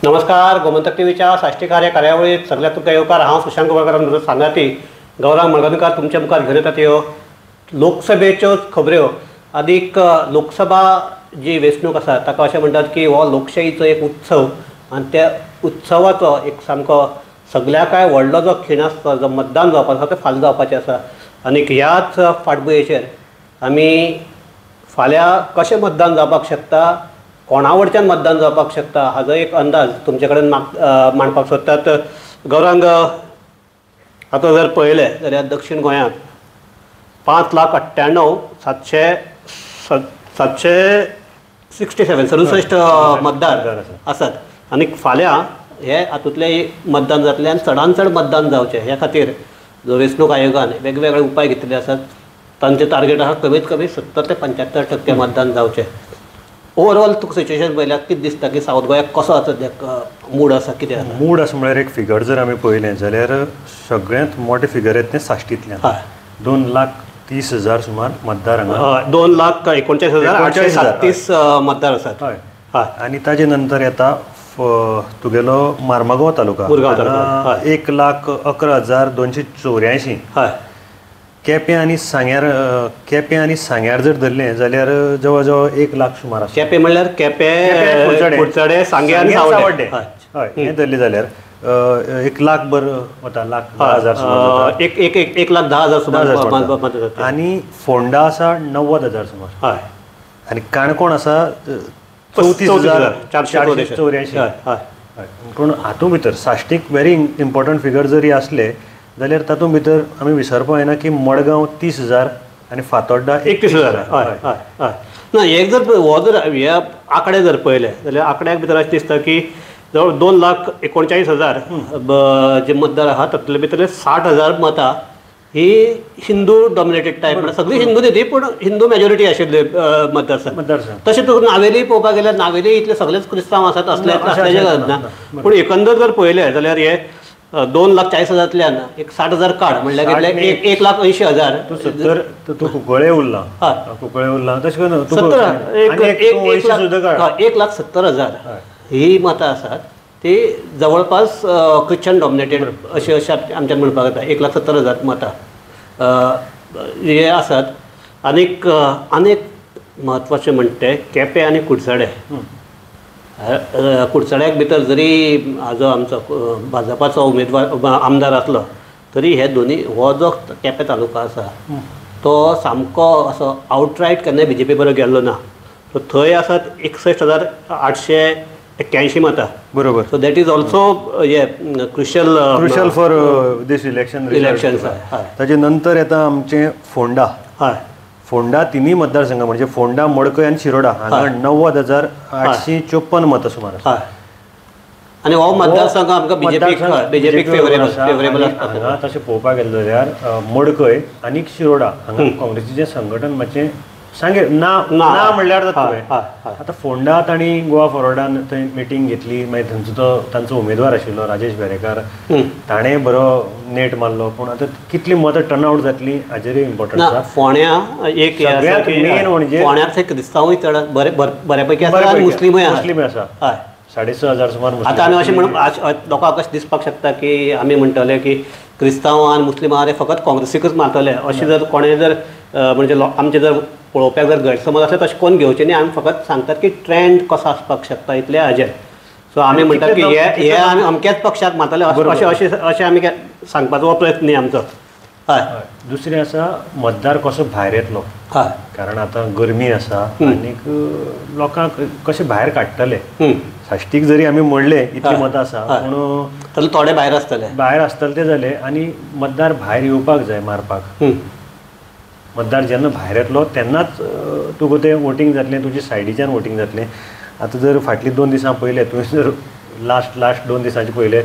नमस्कार, गोमंतक टीव्हीच्या साश्टी कार्य कार्यावळीत सगळ्यात तुमकां येवकार. हांव सुशांत गोवेकार, म्हजो सांगाती गौरांग मळगांवकार तुमच्या मुखार घेवन येतात ह्यो लोकसभेच्यो खबऱ्यो. आदीक लोकसभा जी वेंचणूक आसा ताका अशें म्हणटात की हो लोकशाहीचो एक उत्सव आनी त्या उत्सवाचो एक सामको सगळ्या काय व्हडलो जो खीण आसता, जो मतदान जावपाचो आसा, तें फाल्यां जावपाचें आसा. आनीक ह्याच फाटभुंयेचेर आमी फाल्यां कशें मतदान जावपाक शकता, कोणा वटच्यान मतदान जावपाक शकता हाजो एक अंदाज तुमचे कडेन मांडपाक सोदतात. गौरांग, आतां जर पळयलें जाल्यार दक्षिण गोंयांत 5,98,767 67 मतदार आसात आनी फाल्यां हे हातूंतलें मतदान जातलें आनी चडान चड मतदान जावचें ह्या खातीर जो वेंचणूक आयोगान वेगवेगळे उपाय घेतिल्ले आसात. तांचे टार्गेट आसा कमीत कमी 70 ते 75% मतदान जावचें. ओवरऑल तुका सिच्युएशन पळयल्यार कितें दिसता की सावथ गोंयाक कसो आतां मूड आसा, कितें आसा मूड आसा? म्हळ्यार एक फिगर जर आमी पळयलें जाल्यार सगळ्यांत मोठे फिगर येता तें साश्टींतल्यान, 2,30,000 सुमार मतदार हांगा, 2,39,837 मतदार आसात. हय, आनी ताजे नंतर येता तुगेलो मार्मागोवा तालुका, 1,11,284. हय, केपें आनी सांग्यार, केपें आनी सांग्यार जर धरलें जाल्यार जवळ जवळ 1 लाख सुमार आसा. केपें म्हणल्यार केपें, कुडचडे, सांगें आनी सावड्डें. हय, हें धरलें जाल्यार 1 लाख बर वता, 1,10,000 सुमार, 1,10,000 सुमार. आनी फोंडा आसा 90,000 सुमार. हय, आनी काणकोण आसा 34,484. हय, पूण हातूंत भितर साश्टीक व्हेरी इम्पॉर्टंट फिगर जरी आसले जाल्यार तातूंत भितर आमी विसरपाक जायना की मडगांव 30,000 आनी फातोड्डा 31,000. हय हय हय. ना, एक जर हो जर हे आंकडे जर पळयले जाल्यार आंकड्याक भितर अशें दिसता की जवळ 2,39,000 जे मतदार आहात तातूंतले भितरले 60,000 मतां ही हिंदू डॉमिनेटेड टायप, म्हणल्यार सगळी हिंदू न्ही पूण हिंदू मेजॉरिटी आशिल्ले मतदारसंघ. तशें तुका नावेली पळोवपाक गेल्यार नावेली इतले सगळेच क्रिस्तांव आसात असले असल्याचें गरज ना, पूण एकंदर जर पळयलें जाल्यार हे 2,40,000तल्यान एक 60,000 काड म्हणल्यार कितले, 1,80,000. तूं 70, तूं कुंकळे उरला, कुंकळे उरला, तशें करून 70, 1,70,000 ही मतां आसात ती जवळपास क्रिश्चन डॉमिनेटेड अशें अशें आमच्यान म्हणपाक जाता. 1,70,000 मतां हे आसात. आनीक आनीक म्हत्वाचें म्हणटा तें केपें आनी कुडचडे. कुडचड्याक भितर जरी हाजो आमचो भाजपाचो उमेदवार आमदार आसलो तरी हे दोनी हो जो केपें तालुका आसा तो सामको असो आवटरायट केन्नाय बीजेपी बरोबर गेल्लो ना. सो थंय आसात 61,881 मतां. बरोबर. सो that is also हे crucial crucial for this election election. ताजे नंतर येता आमचें फोंडा. हय, फोंडा तिनूय मतदारसंघ म्हणजे फोंडा, मडकय आनी शिरोडा हांगा 90,854 मतां सुमार आसा. आनी हो मतदारसंघ आमकां बीजेपीक फेवरेबल आसता. हांगा तशें पळोवपाक गेलें जाल्यार मडकय आनी शिरोडा हांगा काँग्रेसीचें संघटन मातशें सांगे ना ना म्हणल्यार जाता. आतां फोंडा तांणी गोवा फॉरवर्डान थंय मिटींग घेतली, मागीर थंयचो तो तांचो उमेदवार आशिल्लो राजेश बेरेकार, ताणें बरो नेट मारलो, पूण आतां कितली मतां टर्न आवट जातली हाजेरूय इम्पॉर्टंट आसा. फोंड्या एक मेन म्हणजे फोंड्यार थंय क्रिस्तांवूय चड बऱ्यापैकी आसा आनी मुस्लिमूय मुस्लिमूय आसा. हय, 6,500 सुमार. आतां आमी अशें म्हणून लोकांक अशें दिसपाक शकता की आमी म्हणटले की क्रिस्तांव आनी मुस्लिम आहा ते फकत काँग्रेसीकच मारतले अशें जर कोणें जर म्हणजे आमचें जर पळोवप्याक जर गैरसमज आसले तशें कोण घेवचें न्ही. आमी फकत सांगतात की ट्रेंड कसो आसपाक शकता इतलें हाजेर. सो आमी म्हणटात की हे हे आमी अमक्याच पक्षाक मारतले अशें अशें अशें आमी सांगपाचो हो प्रयत्न न्ही आमचो. हय, दुसरें आसा मतदार कसो भायर येतलो. हय, कारण आतां गरमी आसा आनीक लोकांक कशें भायर काडटले. साश्टीक जरी आमी म्हणलें इतली मतां आसा पूण थोडे भायर आसतले, भायर आसतले ते जाले आनी मतदार भायर येवपाक जाय मारपाक. मतदार जेन्ना भायर येतलो तेन्नाच तुका तें वोटींग जातलें, तुजे सायडीच्यान वोटींग जातलें. आतां जर फाटलीं 2 दिसां पळयलें तुवें, जर लास्ट लास्ट 2 दिसांचें पळयलें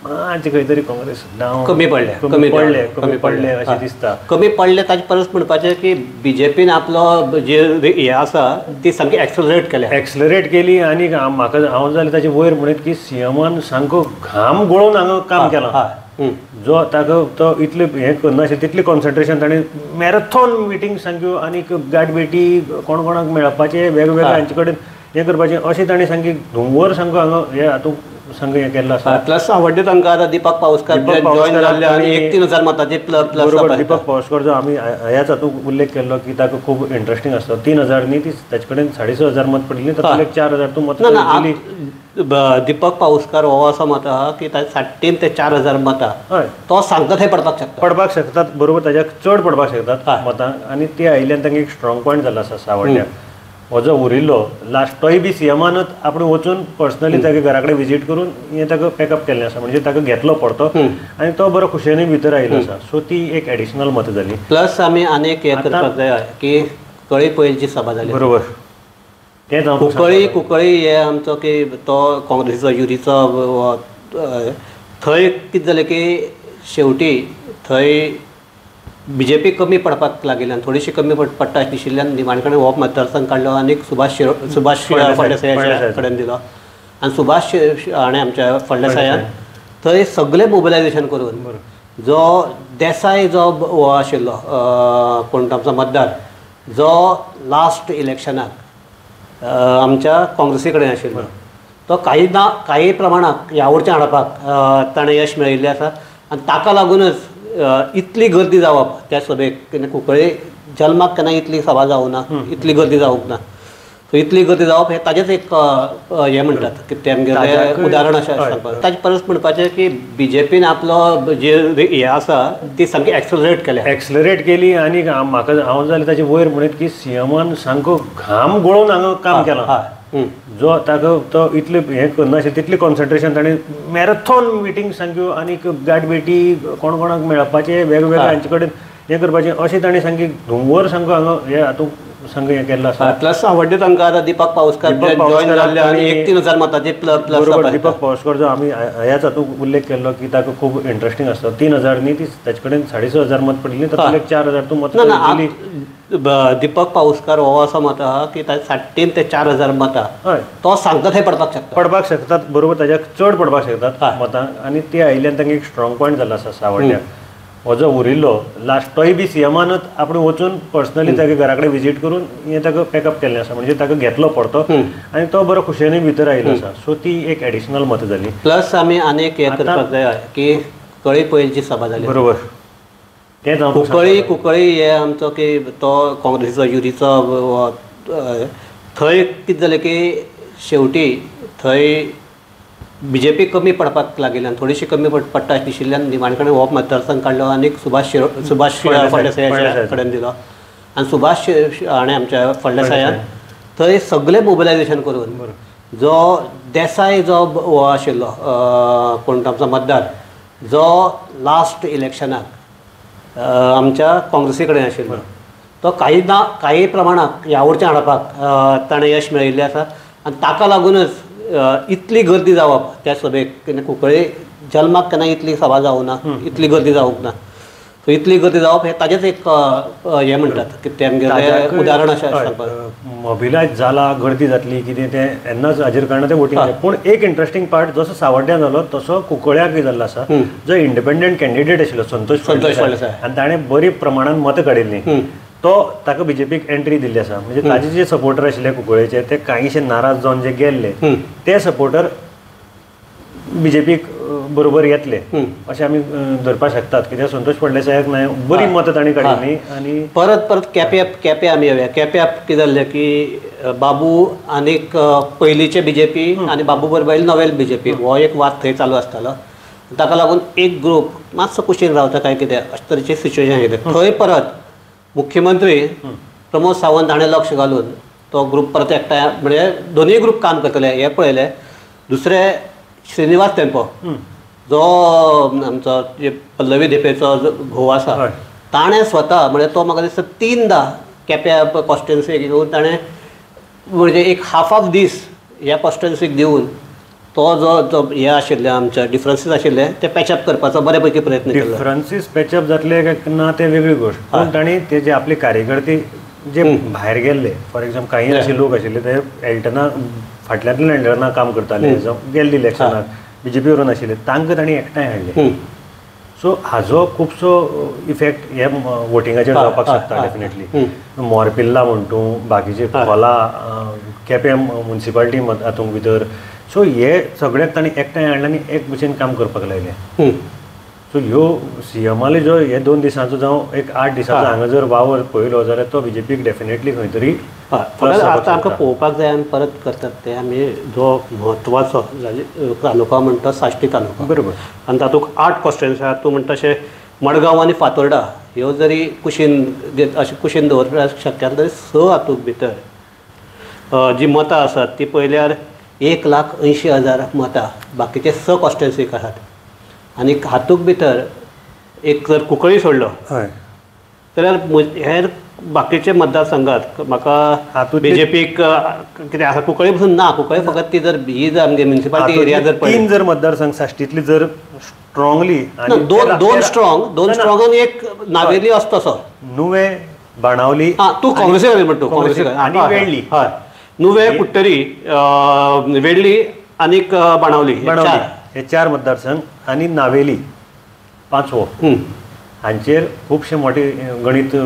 मातशें खंय तरी काँग्रेस डावन कमी पडले, कमी पडले, कमी पडले अशें दिसता. कमी पडले ताजे परस म्हणपाचें की बीजेपीन आपलो जे हें आसा ती सामकी एक्सलरेट केल्या, एक्सलरेट केली. आनी म्हाका हांव जाल्यार ताचे वयर म्हणीत की सीएमान सामको घाम गळोवन हांगा काम केलां. जो ताका तो इतले हें करनाशिल्लें तितलें कॉन्सन्ट्रेशन ताणें मॅरेथॉन मिटींग सामक्यो आनी गांठ भेटी कोण कोणाक मेळपाचें वेगवेगळ्या हांचे कडेन हें करपाचें अशें ताणें सामकें धुंवर सामको हांगा हे हातूंत सांग हें केल्लो आसा. प्लस आवडटे तांकां आतां दीपक पावसकर जॉयन जाल्ले आनी 1-3 हजार मतांचे प्लस. बरोबर, दीपक पावसकर जो आमी ह्याच हातूंत उल्लेख केल्लो की ताका खूब इंट्रस्टींग आसता. 3,000 न्ही, ती ताचे कडेन 6,500 मत पडिल्ली, तातूंतले 4,000 तूं मत ना. दीपक पावसकर हो असो मत आहा की 3.5 ते 4,000 मतां तो सांगता थंय पडपाक शकता, पडपाक शकतात. बरोबर, ताज्या चड पडपाक शकतात मतां आनी ती आयिल्ल्यान तांकां एक स्ट्रॉंग पॉयंट जाल्लो आसा सावड्ड्याक. हो जो उरिल्लो लास्ट तोय बी सीएमानच आपण वचून पर्सनली ताका घरा कडेन विजीट करून हें ताका पॅकअप केल्लें आसा, म्हणजे ताका घेतलो परतो आनी तो बरो खुशयेनूय भितर आयिल्लो आसा. सो ती एक एडिशनल मतां जाली. प्लस आमी आनी एक हें करपाक जाय की कळी पयलची सभा जाली. बरोबर, तेंच हांव कुंकळी कुंकळी हे आमचो की तो काँग्रेसीचो युरीचो थंय कितें जालें की शेवटी थंय बीजेपी कमी पडपाक लागिल्ल्यान, थोडीशी कमी पडटा दिशिल्ल्यान निमाणे कडेन हो मतदारसंघ काडलो आनी सुभाष सुभाष फळदेसाया कडेन दिलो आनी सुभाष हाणें आमच्या फळदेसायान थंय सगळें मोबिलायजेशन करून जो देसाय जो हो आशिल्लो कोण आमचो मतदार जो लास्ट इलेक्शनाक आमच्या काँग्रेसी कडेन आशिल्लो तो काही ना काही प्रमाणात ह्या हाडपाक ताणें यश मेळयिल्लें आसा आनी ताका लागूनच इतली गर्दी जावप त्या सभेक कुंकळ्ळे जल्माक केन्ना इतली सभा जावंक ना, इतली गर्दी जावंक ना. सो इतली गर्दी जावप हें ताजेंच एक हें म्हणटात की तें आमगेलें उदाहरण अशें सांगपाक. ताजे परस म्हणपाचें की बीजेपीन आपलो जे हें आसा ती सामकी एक्सलरेट केल्या, एक्सलरेट केली. आनी म्हाका हांव जाल्यार ताचे वयर म्हणीत की सीएमान सामको घाम गळोवन हांगा काम केलां. जो ताका तो इतले हें करनाशिल्लें तितलें कॉन्सन्ट्रेशन ताणें मॅरेथॉन मिटींग सामक्यो आनी गांठ भेटी कोण कोणाक मेळपाचें वेगवेगळ्या हांचे कडेन हें करपाचें अशें ताणें सामकें धुंवर सामको हांगा हे हातूंत सामकें हें केल्लो आसा. प्लस आवडटे तांकां आतां दीपक पावसकर जॉयन जाल्ले आनी 1-3 हजार मतांचे प्लस. बरोबर, दीपक पावसकर जो आमी ह्याच हातूंत उल्लेख केल्लो की ताका खूब इंट्रस्टींग आसता. 3,000 न्ही, ती ताचे कडेन 6,500 मत पडिल्ली, तातूंतले 4,000 तूं मत दिली. दीपक पावसकर हो असो मत आहा की 3.5 ते 4,000 मतां तो सांगता थंय पडपाक शकता, पडपाक शकतात. बरोबर, ताज्या चड पडपाक शकतात मतां आनी ती आयिल्ल्यान तांकां एक स्ट्रॉंग पॉयंट जाल्लो आसा सावड्ड्याक. हो जो उरिल्लो लास्ट तोय बी सीएमानच आपण वचून पर्सनली ताका घरा कडेन विजीट करून हें ताका पॅकअप केल्लें आसा, म्हणजे ताका घेतलो परतो आनी तो बरो खुशयेनूय भितर आयिल्लो आसा. सो ती एक एडिशनल मतां जाली. प्लस आमी आनी एक हें करपाक जाय की कळी पयलची सभा जाली. बरोबर, तेंच हांव कुंकळी कुंकळी हे आमचो की तो काँग्रेसीचो युरीचो थंय कितें जालें की शेवटी थंय बीजेपी कमी पडपाक लागिल्ल्यान, थोडीशी कमी पडटा दिशिल्ल्यान निमाणे कडेन हो मतदारसंघ काडलो आनी सुभाष सुभाष फळदेसाया कडेन दिलो आनी सुभाष हाणें आमच्या फळदेसायान थंय सगळें मोबिलायजेशन करून जो देसाय जो हो आशिल्लो कोण आमचो मतदार जो लास्ट इलेक्शनाक आमच्या काँग्रेसी कडेन आशिल्लो तो काही ना काही प्रमाणात ह्या वटच्यान हाडपाक ताणें यश मेळयिल्लें आसा आनी ताका लागूनच इतली गर्दी जावप त्या सभेक कुंकळ्ळे जल्माक केन्ना इतली सभा जावंक ना, इतली गर्दी जावंक ना. सो इतली गर्दी जावप हें ताजेंच एक हें म्हणटात की तें आमगेलें उदाहरण अशें सांगपाक. मोबिलायज जाला, गर्दी जातली कितें तें येन्नाच हाजेर कळना तें वोटींग. पूण एक इंट्रस्टींग पार्ट जसो सावड्ड्यां जालो तसो कुंकळ्याकूय जाल्लो आसा. जो इंडिपेंडंट कॅन्डिडेट आशिल्लो संतोष फळदेसाय आनी ताणें बरी प्रमाणान मतां काडिल्लीं, तो ताका बीजेपीक एंट्री दिल्ली आसा. म्हणजे ताजे जे सपोर्टर आशिल्ले कुंकळ्ळेचे ते कांयशे नाराज जावन जे गेल्ले ते सपोर्टर बीजेपीक बरोबर येतले अशें आमी धरपाक शकतात. कित्याक संतोष फळदेसायाक न्हय बरी मतां तांणी काडिल्ली. आनी परत परत केप्यां केप्यां आमी येवया. केप्यां कितें जाल्लें की बाबू आनीक पयलींचे बीजेपी आनी बाबू बरोबर आयिल्ले नवे बीजेपी हो एक वाद थंय चालू आसतालो. ताका लागून एक ग्रूप मातसो कुशीन रावता काय कितें अशे तरेचें सिच्युएशन येयलें. थंय परत मुख्यमंत्री प्रमोद सावंत हाणें लक्ष घालून तो ग्रूप परत एकठांय म्हणजे दोनूय ग्रूप काम करतले हें पळयलें. दुसरें श्रीनिवास टेम्पो जो आमचो पल्लवी धेंपेचो जो घोव आसा ताणें स्वता म्हणजे तो म्हाका दिसता 3दा केप्यां कॉन्स्टिट्युएन्सीक येवन ताणें म्हणजे एक हाफ ऑफ दीस ह्या कॉन्स्टिट्युएन्सीक दिवन तो जो जो हे आशिल्ले आमचे डिफरन्सीस आशिल्ले ते पॅचअप करपाचो बरे पैकी प्रयत्न केलो. डिफरन्सीस पॅचअप जातले काय ना ते वेगळी गोष्ट, पूण तांणी ते जे आपले कार्यकर्ते जे भायर गेल्ले, फॉर एक्झाम्पल काही असे लोक आशिल्ले ते एल्टना फाटल्यांतल्यान एल्टना काम करताले, जावं गेल्ले इलेक्शनाक बीजेपी वरून आशिल्ले, तांकां तांणी एकठांय हाडले. सो हाजो खुबसो इफेक्ट हे वोटिंगाचेर जावपाक शकता डेफिनेटली. मोरपिल्ला म्हण तूं, बाकीचे खोला केपें मुन्सिपालिटी हातूंत भितर. सो हे सगळ्याक तांणी एकठांय हाडलें आनी एक भशेन काम करपाक लायलें. सो ह्यो सीएमाले जो हे 2 दिसांचो जावं एक 8 दिसांचो हांगा जर वावर पळयलो जाल्यार तो बीजेपीक डेफिनेटली खंय तरी. आतां आमकां पळोवपाक जाय आमी परत करतात ते आमी जो म्हत्वाचो तालुका म्हणटा साश्टी तालुका, बरोबर, आनी तातूंत 8 कॉन्स्टिट्युएन्सी आसात. तूं म्हणटा तशें मडगांव आनी फातोर्डा ह्यो जरी कुशीन अशें कुशीन दवरपाक शक्य आसलें तरी 6 हातूंत भितर जी मतां आसात ती पळयल्यार 1,80,000 मतां बाकीचे 6 कॉन्स्टिट्युएन्सीक आसात. आनी हातूंत भितर एक जर कुंकळी सोडलो जाल्यार हेर बाकीचे मतदारसंघात म्हाका बीजेपीक कितें आसा कुंकळी पसून ना. कुंकळी फकत ती जर ही जर आमगे म्युनिसिपालिटी एरिया जर 3 जर मतदारसंघ साश्टीतली जर स्ट्रॉंगली दोन स्ट्रॉंग आनी एक नावेली आसता तसो नुवे बाणावली. हां, तूं काँग्रेसी म्हणटा, काँग्रेसी आनी वेडली. हय, नुवे, कुडटरी, वेडली आनीक बाणावली, हे 4 मतदारसंघ आनी नावेली 5वो हांचेर खुबशे मोठे गणित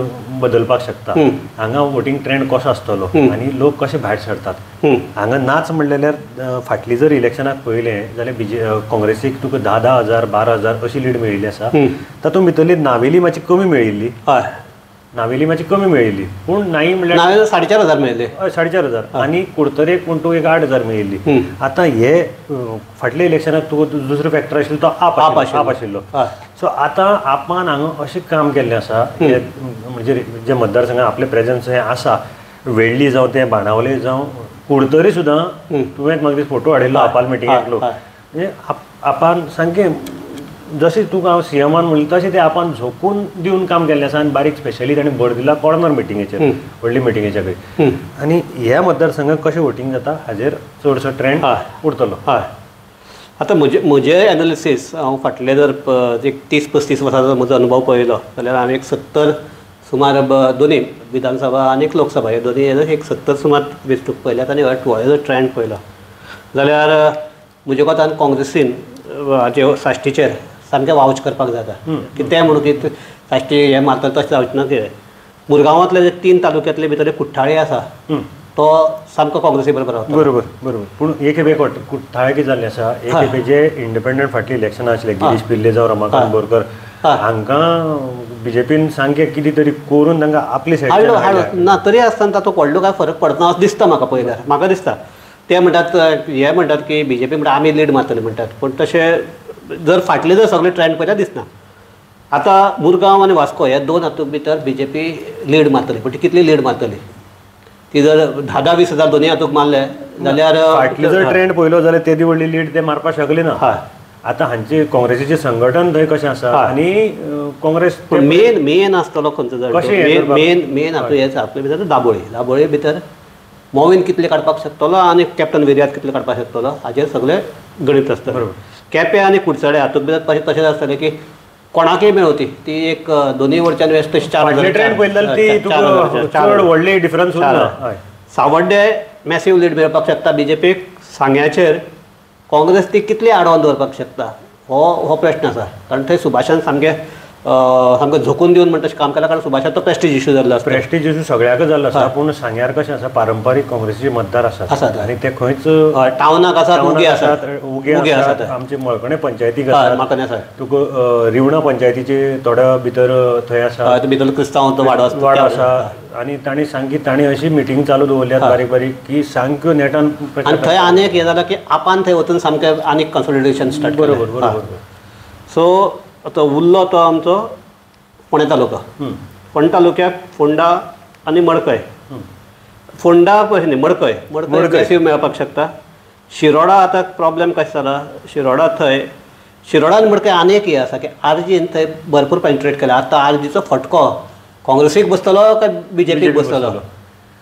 बदलपाक शकता. हांगा वोटींग ट्रेंड कसो आसतलो आनी लोक कशे भायर सरतात हांगा नाच म्हणल्यार फाटली जर इलेक्शनाक पळयलें जाल्यार बीजे काँग्रेसीक तुका 10-10 हजार 12,000 अशी लीड मेळिल्ली आसा. तातूंत भितरली नावेली मातशी कमी मेळिल्ली. हय, नावेली मातशी कमी मेळिल्ली, पूण नाही म्हणल्यार 4,500 मेळिल्ले. हय, 4,500 आनी कुडतरेक म्हण तुका एक 8,000 मेळिल्ली. आतां हे फाटल्या इलेक्शनाक तुका दुसरो फॅक्टर आशिल्लो तो आप आशिल्लो. सो आतां आपान हांगा अशें काम केल्लें आसा, म्हणजे जे मतदारसंघात आपलें प्रेजन्स हें आसा, वेडली जावं तें बाणावले जावं कुडतरी सुद्दां तुवें म्हाका फोटो हाडिल्लो आपाल मिटिंगेक लोक, म्हणजे आपान सामकें जशें तुका हांव सीएमान म्हणलें तशें तें आपान झोकून दिवन काम केल्लें आसा. आनी बारीक स्पेशली ताणें भर दिला कॉर्नर मिटिंगेचेर, व्हडली मिटिंगेच्या कडेन. आनी ह्या मतदारसंघात कशें वोटींग जाता हाजेर चडसो ट्रेंड उरतलो. हय, आतां म्हजें एनालिसीस हांव फाटले जर एक 30-35 वर्सांचो म्हजो अनुभव पळयलो जाल्यार हांवें एक 70 सुमार दोनी विधानसभा आनी लोकसभा हे दोनी एक 70 सुमार वेंचणूक पळयल्यात आनी हय जर ट्रेंड पळयलो जाल्यार म्हज्या कोतान काँग्रेसीन हाचे साश्टीचेर सामकें वावच करपाक जाता. कितें म्हणून की साश्टी हें मारतलें तशें जावचें ना. कितें मुरगांवांतले जे 3 तालुक्यांतले भितर कुठ्ठाळे आसा तो सामको काँग्रेसी बरोबर वता. बरोबर बरोबर. पूण एक खेपे कुठ्ठाळे कितें जाल्लें आसा, एक खेपे जे इंडिपेंडंट फाटली इलेक्शनां आशिल्ले गिरीश पिल्ले जावं रमाकांत बोरकर हांकां बीजेपीन सामकें कितें तरी करून तांकां आपली सायड हाडलो ना, तरी आसतना तातूंत व्हडलो कांय फरक पडना असो दिसता म्हाका. पळयल्यार म्हाका दिसता ते म्हणटात हे म्हणटात की बीजेपी म्हणटा आमी लीड मारतले म्हणटात, पूण तशें जर फाटले जर सगळे ट्रेंड पळयल्यार दिसना. आतां मुरगांव आनी वास्को ह्या 2 हातूंत भितर बीजेपी लीड मारतली, पूण ती कितली लीड मारतली ती जर 10-10-20 हजार दोनूय हातूंत मारले जाल्यार फाटले जर ट्रेंड पळयलो जाल्यार तेदी व्हडली लीड ते मारपाक शकले ना. हय, आतां हांचे काँग्रेसीचें संघटन थंय कशें आसा आनी काँग्रेस मेन मेन आसतलो खंयचो जर मेन मेन हातूंत हें आपले भितर दाबोळी, दाबोळी भितर मोविन कितले काडपाक शकतलो आनी कॅप्टन विर्यात कितले काडपाक शकतलो हाजेर सगळें गणीत आसता. बरोबर. केपें आनी कुडचडे हातूंत भितर तशें आसतलें की कोणाकय मेळोवती ती एक दोनूय वटच्यान वेस्ट तशी 4,000 ट्रेंड पळयल्यार व्हडली डिफरन्स उरना. सावड्डे मॅसीव लीड मेळपाक शकता बीजेपीक, सांग्याचेर काँग्रेस ती कितली आडोवन दवरपाक शकता हो हो प्रश्न आसा. कारण थंय सुभाषान सामकें सामकें झोकून दिवन म्हणटा तशें काम केलां, कारण सुभाषान तो प्रेस्टीज इशू जाल्लो आसा. प्रेस्टीज इशू सगळ्याकच जाल्लो आसा, पूण सांग्यार कशें आसा पारंपारीक काँग्रेसीचे मतदार आसात आनी ते खंयच टावनाक आसात, उगे आसात, उगे आसात. आमचे मळकणे पंचायतीक आसा, तुका रिवणा पंचायतीचे थोड्या भितर थंय आसा, भितर क्रिस्तांव वाडो आसा आनी तांणी सामकी तांणी अशी मिटींग चालू दवरल्यात बारीक बारीक की सामक्यो नेटान. आनी थंय आनी एक हें जालां की आपान थंय वचून सामकें आनीक कन्सॉलिडेशन स्टार्ट. बरोबर बरोबर. सो आतां उरलो तो आमचो फोंडें तालुका. फोंडें तालुक्याक फोंडा आनी मडकय, फोंडा न्ही मडकय, मडकय मॅसीव मेळपाक शकता. शिरोडा आतां प्रॉब्लेम कशें जाला, शिरोडा थंय शिरोडा आनी मडकय आनी एक हें आसा की आरजीन थंय भरपूर पेनिट्रेट केला. आतां आरजीचो फटको काँग्रेसीक बसतलो काय बीजेपीक बसतलो,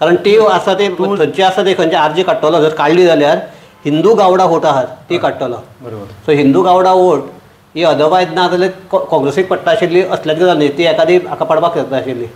कारण ती आसा ते थंयची आसा ते खंयचे आरजी काडटलो, जर काडली जाल्यार हिंदू गावडा वोट आहात ती काडटलो. बरोबर. सो हिंदू गावडा वोट ही अदरवायज ना जाल्यार काँग्रेसीक पडटा आशिल्ली असल्याच गजाल न्ही, ती एखादी हाका पडपाक शकता आशिल्ली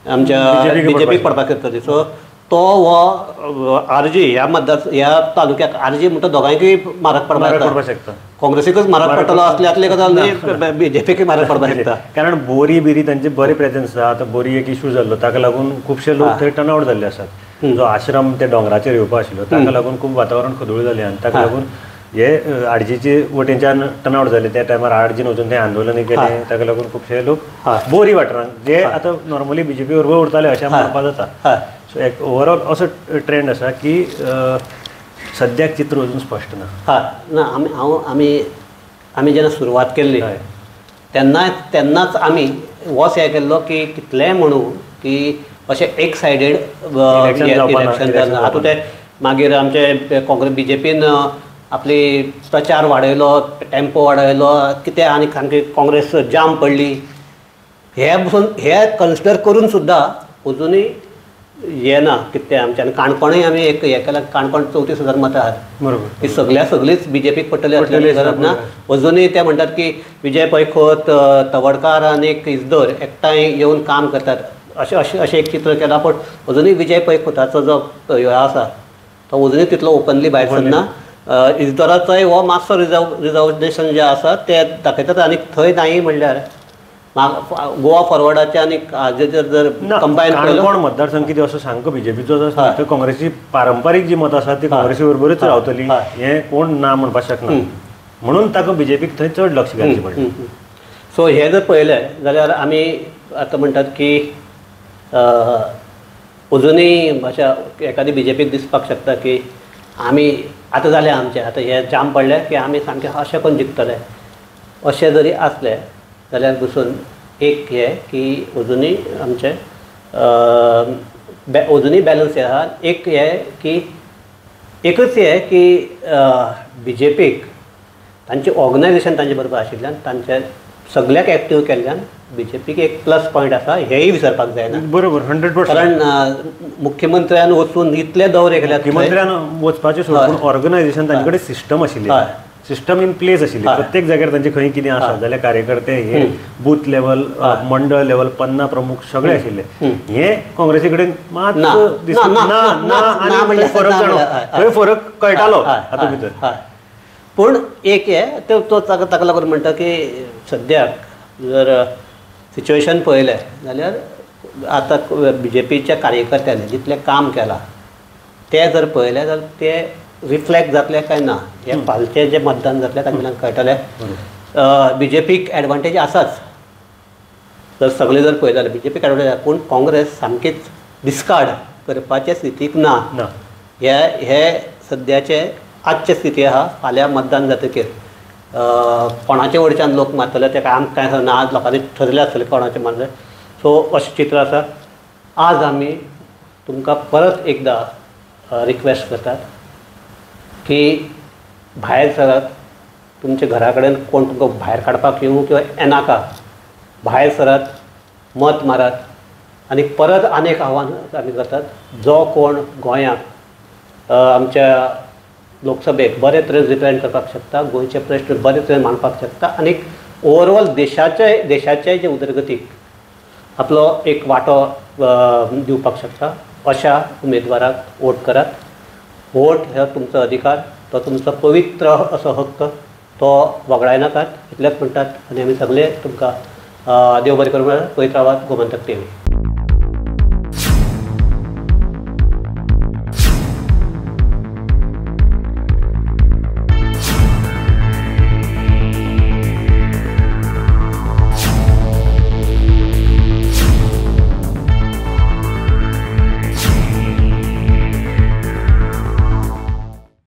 आमच्या बीजेपीक पडपाक शकताली. सो तो हो आरजी ह्या मतदार ह्या तालुक्याक आरजी म्हणटा दोगांयकूय म्हारग पडपाक शकता, काँग्रेसीकूच म्हारग पडटलो असल्यातली गजाल न्ही, बीजेपीकूय म्हारग पडपाक शकता. कारण बोरी बिरी तांचे बरे प्रेजन्स आसा. आतां बोरी एक इशू जाल्लो ताका लागून खुबशे लोक थंय टर्न आवट जाल्ले आसात. जो आश्रम ते दोंगराचेर येवपा आशिल्लो ताका लागून खूब वातावरण खदूळ जालें आनी ताका लागून हे आडजीचे वटेनच्यान टर्नआउट जाले. त्या टायमार आडजीन वचून ते आंदोलन केलें, ताका लागून खुबशे लोक बोरी वाठारांत जे आतां नॉर्मली बीजेपी बरोबर उरताले अशें म्हणपाक जाता. सो एक ओवरऑल असो ट्रेंड आसा की सद्याक चित्र अजून स्पश्ट ना. हय ना, आमी हांव आमी आमी जेन्ना सुरवात केल्ली तेन्ना तेन्नाच आमी होच हें केल्लो की कितलेंय म्हणू की अशें एक सायडेड इलेक्शन जालें. आतां ते मागीर आमचे काँग्रेस बीजेपीन आपली प्रचार वाडयलो, टेम्पो वाडयलो, कितें आनी सामकी काँग्रेस जाम पडली. हे बसून हे कन्सिडर करून सुद्दां अजुनूय हें ना कितें आमचें. आनी काणकोणूय आमी एक हें केलां, काणकोण 34,000 मतां आहात, बरोबर, ही सगळ्या सगळीच बीजेपीक पडटली आसली गरज ना. अजुनूय ते म्हणटात की विजय पै खोत, तवडकार आनी इजदोर एकठांय येवन काम करतात अशें अशें अशें एक चित्र केलां. पूण अजुनूय विजय पै खोताचो जो हे आसा तो अजुनूय तितलो ओपनली भायर सरना. इजदोराचोय हो मातसो रिजर्वेशन जें आसा तें दाखयतात. आनी थंय नाही म्हणल्यार गोवा फॉरवर्डाचे आनी हाजे जर कंबायन काणकोण मतदारसंघ कितें असो सामको बीजेपीचो आसा, थंय काँग्रेसी पारंपारीक जी मतां आसा ती काँग्रेसी बरोबरूच रावतली हें कोण ना म्हणपाक शकना, म्हणून ताका बीजेपीक थंय चड लक्ष घालचें पडलें. सो हें जर पळयलें जाल्यार आमी आतां म्हणटात की अजुनूय अशें एखादी बीजेपीक दिसपाक शकता की आमी आतां जालें आमचें, आतां हें जाम पडलें की आमी सामकें अशें करून जिखतले, अशें जरी आसलें जाल्यार बसून एक हें की अजुनूय आमचें अजुनूय बॅलन्स हें आहा. एक हें की एकच हें की बीजेपीक तांचें ऑर्गनायजेशन तांचे बरोबर आशिल्ल्यान तांचे सगळ्याक एक्टीव केल्ल्यान बीजेपीक एक प्लस पॉयंट आसा, हेंय विसरपाक जायना. बरोबर, 100%. कारण मुख्यमंत्र्यान वचून इतले दौरे केले, मुख्यमंत्र्यान वचपाचें सोडून ऑर्गनायजेशन तांचे कडेन सिस्टम आशिल्ली, सिस्टम इन प्लेस आशिल्ली. प्रत्येक जाग्यार तांचे खंय कितें आसा जाल्यार कार्यकर्ते हे बूथ लेवल, मंडळ लेवल, पन्ना प्रमुख सगळे आशिल्ले. हे काँग्रेसी कडेन मात ना, फरक जाणो, थंय फरक कळटालो हातूंत भितर. पूण एक हे तो ताका लागून म्हणटा की सद्याक जर सिच्युएशन पळयलें जाल्यार आतां बीजेपीच्या कार्यकर्त्यांनी जितलें काम केलां तें जर पळयलें जाल्यार तें रिफ्लेक्ट जातलें काय ना हें फालचें जें मतदान जातलें ताजे वयल्यान कळटलें. बीजेपीक एडवांटेज आसाच जर सगळें जर पळयलें जाल्यार बीजेपीक एडवांटेज आसा, पूण काँग्रेस सामकीच डिस्कार्ड करपाचे स्थितीक ना. हे हे सद्याचे आजचे स्थिती आहा. फाल्यां मतदान जातकीर कोणाचे वडच्यान लोक मारतले ते आमकां कांय ना, आज लोकांनी ठरलें आसतलें कोणाचें मारतलें. सो अशें चित्र आसा. आज आमी तुमकां परत एकदां रिक्वेस्ट करतात की भायर सरात, तुमच्या घरा कडेन कोण तुमकां भायर काडपाक येवं किंवा येनाका, भायर सरात, मत मारात. आनी परत आनी एक आव्हान आमी करतात, जो कोण गोंयांक आमच्या लोकसभेक बरे तरेन रिप्रेजेंट करपाक शकता, गोंयचे प्रश्न बरे तरेन मांडपाक शकता आनी ओवरऑल देशाचे देशाचे जे उदरगतीक आपलो एक वांटो दिवपाक शकता अशा उमेदवाराक वोट करात. वोट हो तुमचो अधिकार, तो तुमचो पवित्र असो हक्क, तो वगडायनाकात इतलेंच म्हणटात. आनी आमी सगळे तुमकां देव बरें करूं, पळयत रावात गोमंतक टीव्ही.